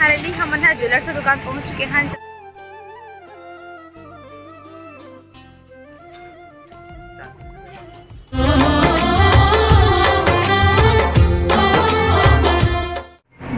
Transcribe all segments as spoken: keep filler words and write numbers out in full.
Finally हमन ह jewellers के दुकान पहुंच चुके हैं।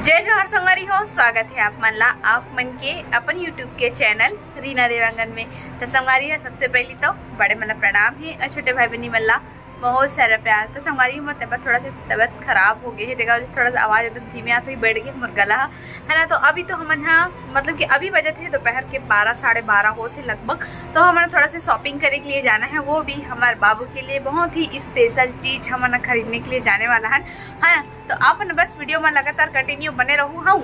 जय जोहार संगवारी हो, स्वागत है आप मन ला, आप मन के अपन YouTube के चैनल रीना देवांगन में। तो संगवारी हो, सबसे पहली तो बड़े मन ला प्रणाम है और छोटे भाई बहनी मन ला बहुत सारा प्यार। तो संगवारी हो, मोर तबीयत थोड़ा सा, तबीयत खराब हो गई है, तेकर वजह से थोड़ा सा आवाज एकदम धीमे आत होही, बैठ गए मोर गला ह, है ना। तो अभी तो हमन हा, मतलब कि अभी बजत है दोपहर के बारह, साढ़े बारह होत है लगभग। तो हमन थोड़ा सा शॉपिंग करे के लिए जाना है, वो भी हमारे बाबू के लिए बहुत ही स्पेशल चीज हमन खरीदने के लिए जाने वाला है, है ना। तो आप मन बस वीडियो में लगातार कंटिन्यू बने रहू। हाँ,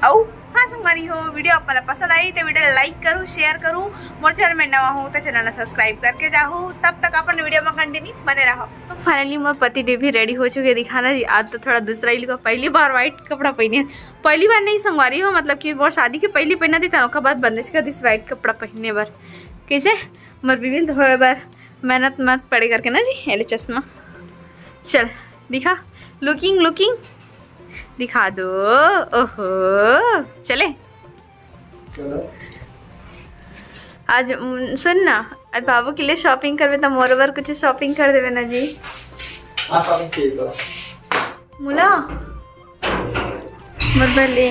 अउ हाँ संगवारी हो, वीडियो आप मन ला पसंद आई तो वीडियो ला लाइक करू, शेयर करू, मोर चैनल में नवा हो तो चैनल ला सब्सक्राइब करके जाहू। तब तक अपन वीडियो में कंटिन्यू बने रहो। तो फाइनली मोर पति देव भी रेडी हो चुके, दिखाना जी, आज तो थोड़ा दूसरा ही लुक, पहली बार व्हाइट कपड़ा पहने, पहली बार नहीं संगवारी हो, मतलब कि मोर शादी के पहली पहना थी, तब ओकर बाद बंदेज कर दिस व्हाइट कपड़ा पहने बर। कैसे मोर बीबी ल धोए बर मेहनत मत पड़े करके ना जी। ये ले चश्मा, चल दिखा, लुकिंग लुकिंग दिखा दो। ओहो, चले। चलो। आज उम, सुन ना, आज बाबू के लिए शॉपिंग करबे त मोर बर कुछ शॉपिंग कर देबे ना जी। हाँ, शॉपिंग चाहिए तो। मुला, मोर बर ले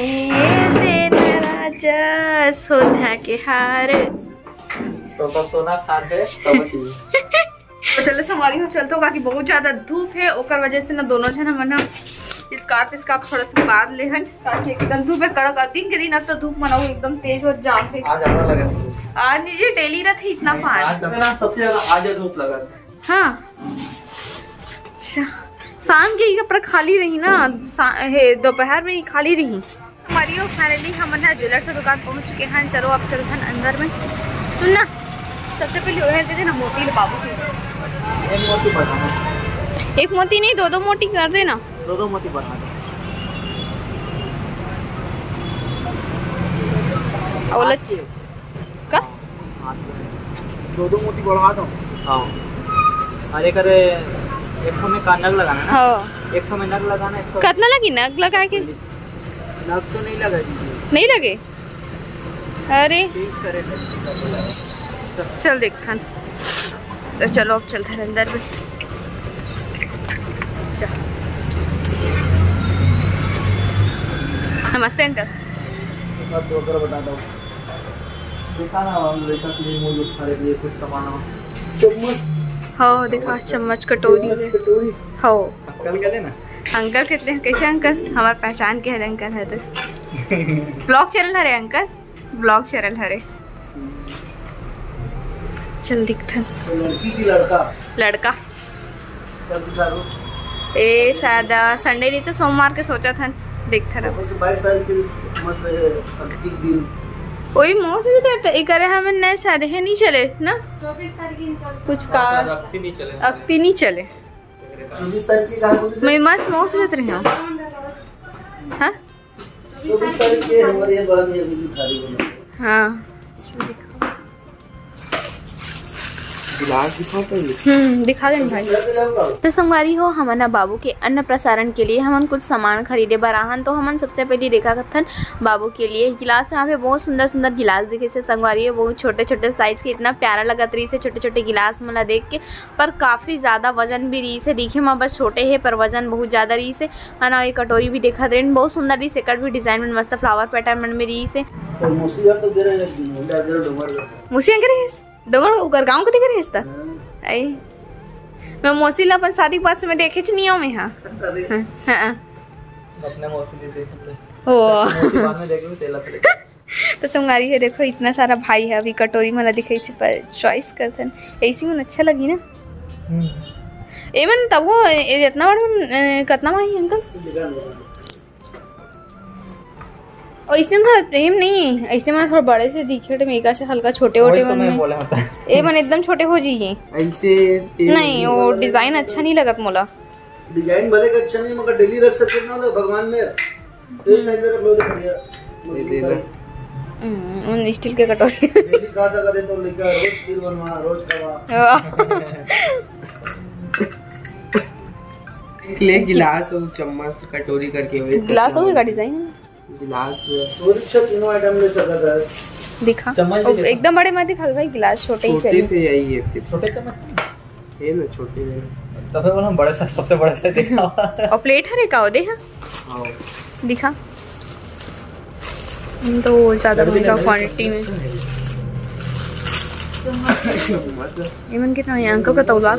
दे ना राजा सोना के हार। तो, तो सोना खाते, तो वो चीज। तो चलो संगवारी हो, चलत हो, काकि बहुत ज्यादा धूप है, ओकर वजह से ना दोनों झन हमन ना स्कार्फ, स्कार्फ थोड़ा सा बांध ले हन, काकि एकदम धूप है कड़क। और दिन के दिन अब तो धूप मन अउ एकदम तेज हो जात है। आज ज्यादा लगा है। आज नहीं जी, डेली रहत है इतना नहीं, पानी। आज ज्यादा ना, सबसे ज्यादा आज धूप लगा है। हाँ, अच्छा, शाम के ही कपड़ा खाली रही ना, सा-, हे, दोपहर में ही खाली रही। संगवारी हो, फाइनली हमन ह ज्वेलर्स के दुकान पहुंच चुके हैं। चलो अब चलथन अंदर में। सुन ना, सबसे पहले ओहे दे देना मोती ले बाबू के। एक मोती बढ़ाना। एक मोती नहीं, दो दो मोती कर देना। दो दो मोती बढ़ा दो। ओला हाथ से। का? हाथ से। दो दो मोती बढ़ा दो। हाँ। अरे करे, एक ठो में का नग लगाना ना? हाँ। एक ठो में नग लगाना, एक ठो कतना लगी नग लगा के? नग तो नहीं लगा दीजिए। नहीं लगे? अरे। चेंज करे थे। चल देखथन। तो चलो अब चलथन अंदर में। चल। नमस्ते अंकल। बस वगैरह बता दो। देखा ना, हम लड़का के लिए, मुझे खाने के लिए कुछ सामान हो। चम्मच। हो, देखा, चम्मच, कटोरी चम्मच, है। कटोरी। हो। अंकल कहते ना? अंकल कहते हैं, कैसे अंकल? हमार पहचान के है, अंकल है तो। ब्लॉग चैनल हरे अंकल, ब्लॉग चैनल हरे। चल दिखथन। तो लड़की की लड़का? लड़का। कब बिचारू? ए, शायद, आ, संडे नहीं तो सोमवार के सोचत हन, देखथन अब। बाईस तारीख के मस्त है, प्राकृतिक दिन। ओही मौसम तो, तो ई करे हमें नए शायद है, नहीं चले ना? कुछ का शायद अक्ति नहीं चले। अक्ति नहीं चले। चौबीस तारीख की कहाँ बोली सर? मैं मस्त मौसम लेत रही हूँ। हाँ? चौबीस तारीख के हमारे यहाँ बहन ये अभी उठा रही है। हाँ। गिलास दिखाओ पहले। हम्म, दिखा देन भाई। तो संगवारी हो, हमन ह बाबू के अन्न प्रसारण के लिए हमन कुछ सामान खरीदे बर आहन। तो हमन सबसे पहले देखा कथन बाबू के लिए गिलास। यहाँ पे बहुत सुंदर सुंदर गिलास दिखे से संगवारी हो, बहुत छोटे छोटे साइज के, इतना प्यारा लगत रही से छोटे छोटे गिलास मन ला देख के। पर काफी ज्यादा वजन भी रही से, दिखे में बस छोटे है पर वजन बहुत ज्यादा रही से। है ना, ये कटोरी भी देखत रहेन, बहुत सुंदर रही से, एकर भी डिजाइन में मस्त फ्लावर पैटर्न मन में रही से। तो मौसी घर तो गिरे, डोंगर। मौसी घर गिरे? डोंगर ओकर गाँव के दिखे रहिस त? हाँ। आई। मैं मौसी ला अपन शादी के बाद से मैं देखेच नहीं हूँ मैं, हाँ। अरे। हाँ, हाँ। अपने मौसी ले देख ले। ओ। मौसी बाद में देख लूँ, तेला तो देख। तो संगवारी है, देखो इतना सारा भाई है, अभी कटोरी मला दिखाई से पर चॉइस करथन। ऐसी मन अच्छा लगी ना? हम्म। ए मन तब वो, ए, इतना बड़ा मन, ए, कितना में आई अंकल? और इसने थोड़ा, एम नहीं, इसने मन थोड़ा बड़े से दिखे, तो मेरे से हल्का छोटे वोटे वही तो मन मैं में। बोला था। ए मन एकदम छोटे हो जाइए। ऐसे नहीं, वो डिजाइन अच्छा नहीं लगत मोला। डिजाइन भले का अच्छा नहीं, मगर डेली रख सकते ना, तो भगवान में। तो इस साइज रख लो, तो बढ़िया। ये दे दो। हम्म, उन स्टील के कटोरी। डेली खा सकते तो लेकर रोज खीर बनवा, रोज खावा। वाह। एक ले गिलास और चम्मच, कटोरी करके हुए। गिलास हो गया डिजाइन? गिलास है। वो रिक्शा तीनों आइटम ले सकता है। दिखा। चम्मच भी ओ, देखा। एकदम बड़े मत दिखा भाई, गिलास छोटे ही छोटे चाहिए। से यही है फिर। छोटे चम्मच। ये ना छोटे है। तो फिर बोला, हम बड़े से, सबसे बड़े से देखा हुआ है। और प्लेट हरे का हो दे, हाँ? हाँ। दिखा। हम तो ज्यादा लड़के महंगा लड़के क्वांटिटी में। मतलब ये मन कितना है? अंकल का तौलवा,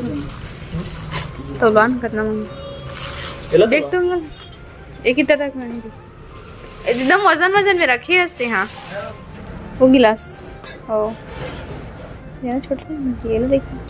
तौलवा न कितना महंगा। ये लो देख तो। तो अंकल, ये कितना तक महंगी? एकदम वजन वजन में रखे हस्ते, हाँ। वो गिलास, ओ, ये ना छोटे, ये ना देखो।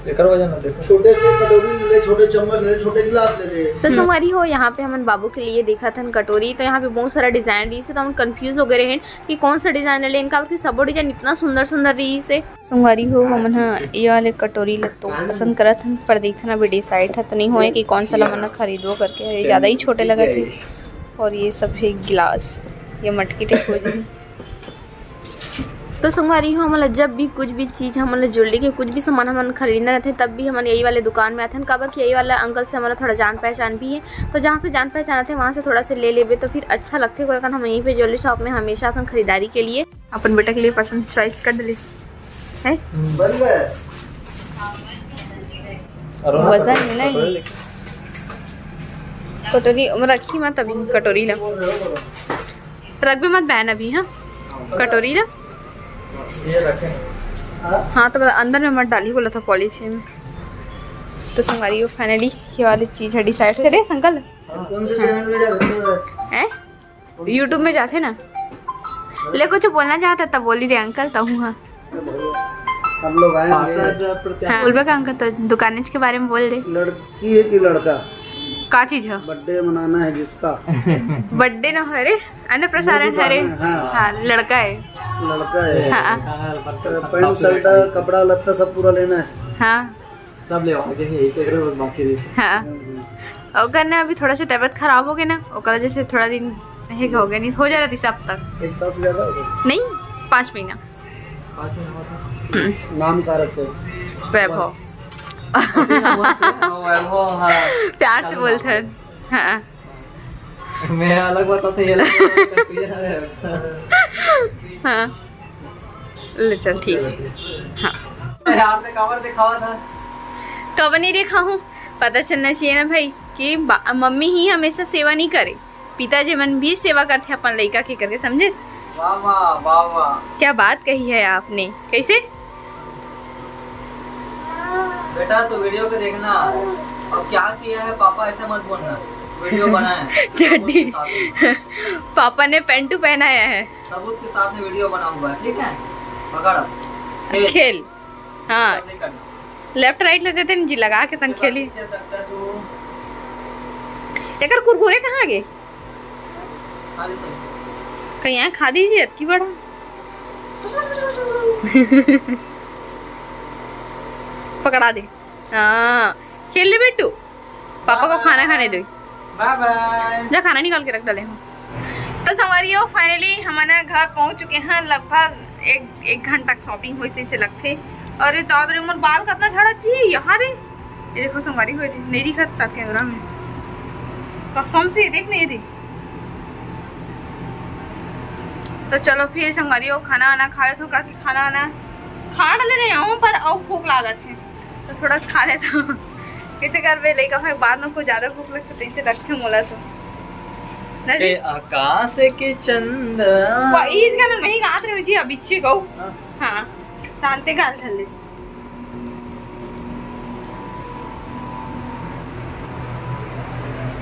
एकर वजन ना देखो। छोटे से कटोरी ले ले, छोटे चम्मच ले ले, छोटे गिलास ले ले। तो संगवारी हो, यहाँ पे हमन बाबू के लिए देखत हन कटोरी। तो यहाँ पे बहुत सारा डिजाइन रहिस हे, तो हम कंफ्यूज हो गए रहे कि कौन सा डिजाइन ले लें, काबर कि सबो डिजाइन इतना सुंदर सुंदर रहिस हे। संगवारी हो, हमन ह ये वाले कटोरी ल तो पसंद करत हन, पर देखना भी डिसाइड ह तो नहीं होए कि कौन सा ला मन खरीदबो करके। ये ज्यादा ही छोटे लगत हे। और ये सब है गिलास, ये मटकी टाइप हो जाही। तो संगवारी हो, हमन ला जब भी कुछ भी चीज, हमन ला ज्वेलरी के कुछ भी सामान हमन खरीदना रहथे, तब भी हमन यही वाले दुकान में आथन, काबर कि यही वाला अंकल से हमन ला थोड़ा जान पहचान भी है। तो जहाँ से जान पहचान आथे, वहाँ से थोड़ा से ले लेबे तो फिर अच्छा लगथे। ओकर कारण हम यहीं पे ज्वेलरी शॉप में हमेशा आथन खरीदारी के लिए। अपन बेटा के लिए पसंद चॉइस कर डलिस है। बन गए। और वजन है ना ये। कटोरी में रखी मत अभी, कटोरी ला रखबे मत बहन अभी, हाँ, कटोरी ला। ये रखे। हाँ, तो अंदर में मत डाली, बोला था पॉलीथीन में। तो संगवारी हो, फाइनली ये वाली चीज है डिसाइड करे अंकल। कौन से चैनल में जा सकते हो? हैं? YouTube में जाथे ना। ले, कुछ बोलना चाहता तब बोली दे अंकल, तहूँ हाँ। हम लोग आए हैं। हाँ। बोलबे का अंकल, तो दुकानेच के बारे में बोल दे। लड़की है कि लड़का? का चीज है? बर्थडे मनाना है जिसका। बर्थडे ना हरे, अन्नप्रसारण हरे। हाँ। हाँ, लड़का है। लड़का है। हाँ। तो पैंट शर्ट, कपड़ा लत्ता सब पूरा लेना है। हाँ। सब लेवा के है, एक एक रोज बाकी रही। हाँ। ओकर ना अभी थोड़ा सा तबीयत खराब हो गया ना, ओकर वजह से थोड़ा दिन हे हो गया, नहीं हो जा रहा था अब तक। एक साल से ज्यादा हो गया? नहीं, पाँच महीना। पाँच महीना हुआ था। हम्म। नाम का रखे? वैभव। हाँ, वैभव, हाँ। प्यार से बोलते हैं। हाँ। मैं अलग बताता, ये अलग बताता, तू ये अलग बताता। हाँ। ले चल, ठीक है। हाँ। आपने कवर दिखावा था। कवर नहीं देखा हूँ, पता चलना चाहिए ना भाई कि बा-, मम्मी ही हमेशा सेवा नहीं करे, पिताजी मन भी सेवा करथे अपन लइका के करके, समझे? वाह, वाह, वाह, वाह। क्या बात कही है आपने, कैसे? बेटा, तू वीडियो को देखना, और क्या किया है पापा, ऐसा मत बोलना। वीडियो बनाए हैं। चड्डी। सबूत के साथ में। पापा ने पैंटू पहनाया है। सबूत के साथ में वीडियो बना हुआ है, ठीक है? पकड़ अब। खेल। खेल। हाँ। नहीं करना। लेफ्ट राइट ले देते हैं जी, लगा के तन खेली। खेल सकता है तू। एकर कुरकुरे कहाँ गे? कहीं यहाँ खा दीजिए, अतकी बड़ा। पकड़ा दे। हाँ, खेल ले बेटू, पापा को खाना खाने दे। बाय बाय। जा, खाना निकाल के रख डाले हूँ। तो संगवारी हो, फाइनली हमन घर पहुँच चुके हैं। लगभग एक, एक घंटा शॉपिंग होइस तइसे लगथे। अरे दादा रे, मोर बाल कतना झड़त जी, यहाँ रे। ये देखो संगवारी हो, नहीं दिखत साथ कैमरा में, कसम से, ये देख नहीं, ये देख। तो चलो फिर संगवारी हो, खाना वाना खा लेथो, काकि खाना वाना खा डले रहे हूँ, पर अउ भूख लागत है, तो थोड़ा सा खा लेथो। कैसे करबे, लइका फेंक बाद में कुछ ज्यादा भूख लगथे, तइसे लगथे मोला तो। ना जी? ए आकाश के चंदा। वही गाना मैं ही गात रही हूँ जी, अब इच्छे गऊ। हाँ। हाँ, शांति गाल धर ले।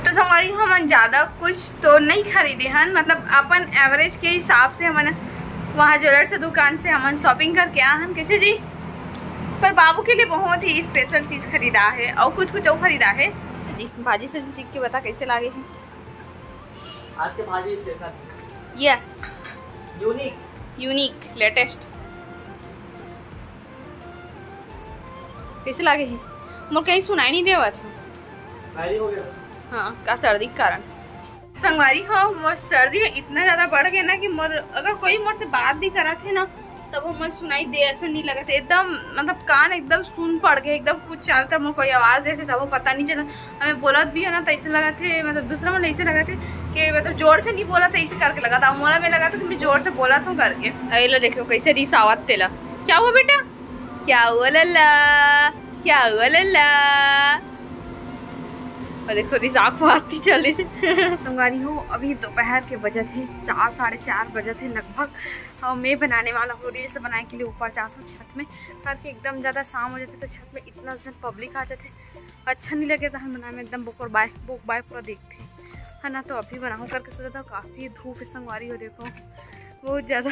तो संगवारी, हमन ज्यादा कुछ तो नहीं खरीदे हन, मतलब अपन एवरेज के हिसाब से हमन वहाँ ज्वेलर्स दुकान से हमन शॉपिंग करके आ हन। कैसे जी? पर बाबू के लिए बहुत ही स्पेशल चीज खरीदा है और कुछ कुछ और खरीदा है। जी, भाजी सब्जी चीख के बता कैसे लागे हैं? आज के भाजी special. Yes. Unique. Unique, latest. कैसे लागे है? मोर कहीं सुनाई नहीं देवत है। भारी हो गया। हाँ, का सर्दी के कारण। संगवारी हो, मोर सर्दी है इतना ज्यादा बढ़ गया ना कि मोर, अगर कोई मोर से बात भी करत है ना, तब हमन सुनाई दे, ऐसे नहीं लगत हे एकदम, मतलब कान एकदम सुन पड़ गए, एकदम कुछ चारों तरफ में कोई आवाज ऐसे तब पता नहीं चला। हमें बोलत भी है ना तो ऐसे लगत हे, मतलब दूसरा मन ऐसे लगत हे कि मतलब जोर से नहीं बोलत हे, ऐसे करके लगत हे। मोला में लगत हे कि मैं जोर से बोलत हूँ करके। अरे ला देखो कैसे रिसावत तेला। क्या हुआ बेटा? क्या हुआ लल्ला? क्या हुआ लल्ला? और देखो रिसाव आती चली से। संगवारी हो, अभी दोपहर के बजत हे चार, साढ़े चार बजत हे लगभग। और मैं बनाने वाला हूँ reels बनाए के लिए ऊपर जात हूँ छत में, करके एकदम ज्यादा शाम हो जाथे तो छत में इतना जन public आ जाथे, अच्छा नहीं लगे तहन बनाए में, एकदम बोकर बाय बोक बाय पूरा देखथे, है ना। तो अभी बनाहूँ करके सोचा था, काफी धूप है संगवारी हो, देखो बहुत ज्यादा।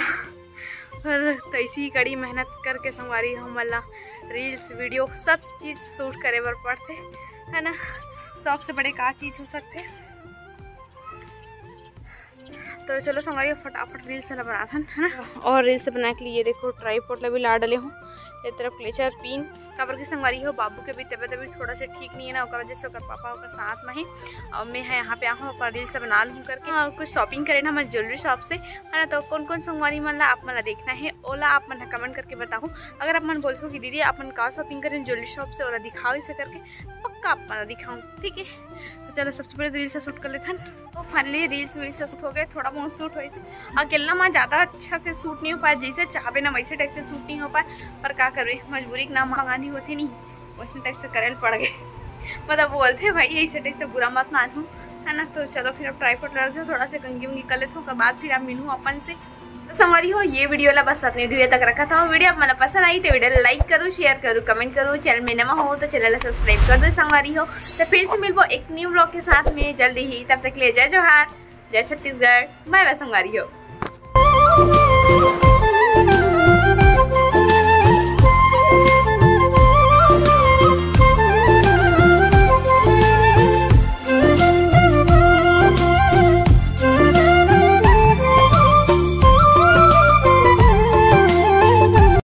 पर तैसी कड़ी मेहनत करके संगवारी हो, हमन ला reels video सब चीज shoot करे बर पड़थे, है ना। शौक से बड़े का चीज हो सकथे। तो चलो संगवारी फटाफट reels ला बनाथन, है ना। और reels बनाए के लिए ये देखो tripod ला भी ला डले हूँ, ये तरफ clutcher pin, काबर कि संगवारी हो बाबू के भी तबीयत अभी थोड़ा से ठीक नहीं है ना, ओकर वजह से ओकर पापा ओकर साथ में है और मैं है यहाँ पे आहूँ अपन reels बना लूँ करके। हाँ, कुछ shopping करे ना मैं jewellery shop से, है ना। तो कौन कौन संगवारी मन ला आप मन ला देखना है ओला आप मन comment करके बताओ। अगर आप मन बोलते हो कि दीदी आप मन का shopping करें jewellery shop से, ओला दिखाओ इसे करके, पक्का आप मन ला दिखाऊँ, ठीक है। तो चलो सबसे पहले तो reels shoot कर लेथन। तो finally reels वील्स shoot हो गए, थोड़ा बहुत shoot होइस। अकेला में ज्यादा अच्छा से shoot नहीं हो पाए, जैसे चाहबे ना वैसे type से shoot नहीं हो पाए, पर का करबे, मजबूरी के नाम मंगानी होती नहीं, वैसे type से करे ल पड़ गए। मतलब बोलते हैं भाई ऐसे type से बुरा मत मानू, है ना। तो चलो फिर अब tripod ला रखे हूँ, थोड़ा से कंघी उंघी कर लेता हूँ, ओकर बाद फिर आप मिलूँ अपन से। तो संगवारी हो, ये video ला बस अतने दूर तक रखत हूँ। Video आप मन ला पसंद आई तो video ला like करो, share करो, comment करो। Channel में नवा हो तो channel ला subscribe कर दो संगवारी हो। तो फिर से मिलबो एक new vlog के साथ में जल्दी ही, तब तक के लिए जय जोहार, जय छत्तीसगढ़, bye bye संगवारी हो।